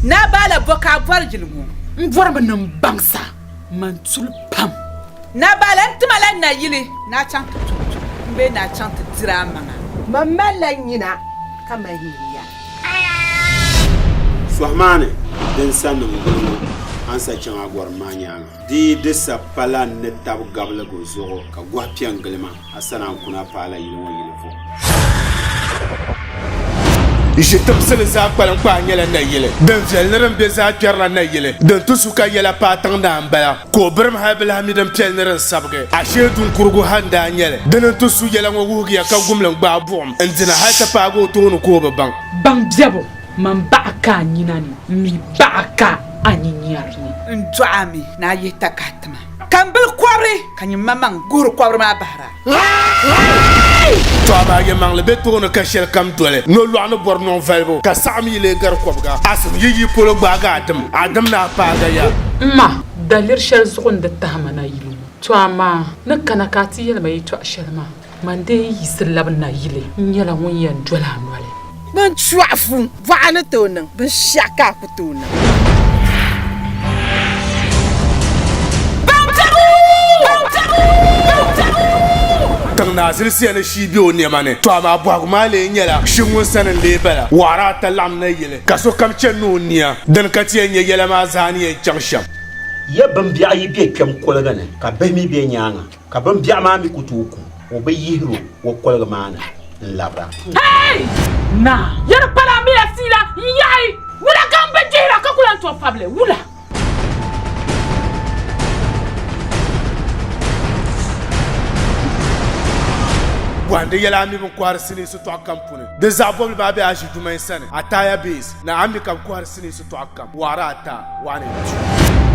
Naa Baala bɔ ka a bɔri yili ŋɔ? M bɔrimi ni m baŋsa man tuli pam. Naa Baala n tima la nayili ni a chaŋ ti tum tuma m bee ni a chaŋ ti diri a maŋa. Man malila nyina ka mali nyuya. Sɔhi maa ni din sa niŋ yili ŋɔ a ni sa chaŋ a gɔrim maa nyaaŋa. Di yi di sa pala n ni tab gabiligu zuɣu ka gɔhi piɛ n-gili ma, a sani a ni kuna paala yili ŋɔ yili vuɣu. Ʒi timsili zaa kpalim kpaa nyɛla nayili din viɛli ni din be zaa kpɛrila nayili din ti su ka yɛla paai tiŋ naa m-bala ka o birim hali bi lahi mi din piɛli ni din sabigi ashee duŋkurugu ha n-daa nyɛli dini n-ti su yɛla ŋɔ wuhigiya ka gumli n-gbaai buɣim n-dina hali ti paagi o tooni ka o bi baŋ. Baŋ biɛbu man baɣa ka a nyina ni, m mi baɣa ka a nyinyari ni. N dɔɣi a mi ni a yihi takahi ti ma, ka m bili kɔbiri, ka nyin maŋmaŋ guhiri kɔbiri maa bahira. To amaa yɛlimaŋli be tooni ka shɛli kam doli nolɔɣu ni bɔri nɔŋ valibu ka saɣim yi lee gari kɔbiga. Asim yi yi polo gbaagi a dim, a dim ni a paagi ya. M ma, daliri shɛli zuɣu n di tahi ma na yili ŋɔ. To amaa ni kana ka a ti yɛli ma yɛtɔɣ shɛli maa, man dee yi yiɣisi labi nayili, n nyɛla ŋun yɛn doli a noli. Bɛn chɔɣifu bɔɣa ni tooi niŋ binshɛɣu ka a ku tooi niŋ. Tiŋ naa zilisiya ni shii be o nɛma ni, tɔ amaa bɔhigu maa lee nyɛla, shi ŋun sani n-lee bala? Waɣiri ata laɣim na yili, ka sokam chani ni o nia, dini ka ti yɛn nya yɛla maa zaa ni yɛn chaŋ shɛm. Ya bimbiɛɣu yi be kpɛm koliga ni, ka bihi mi be nyaaŋa, Ka bimbiɛɣu maa mi ku tooi ku o bi yihir o o koligu maa ni n-labira. Hey! Naa, yɛri pala a mi a fiila n-yaɣi wula ka m bi dihira ka ku lan tooi fabili wula? Bɔhindi yɛla a mi bɛn kɔhiri sinii sitɔɣu kam puuni. Di zaɣ bɔbili maa be a ʒi dumain sani, Ataya Base, ni a mi ka bɛ kɔhiri sinii sitɔɣu kam, Waɣiri Ata, 1 and 2.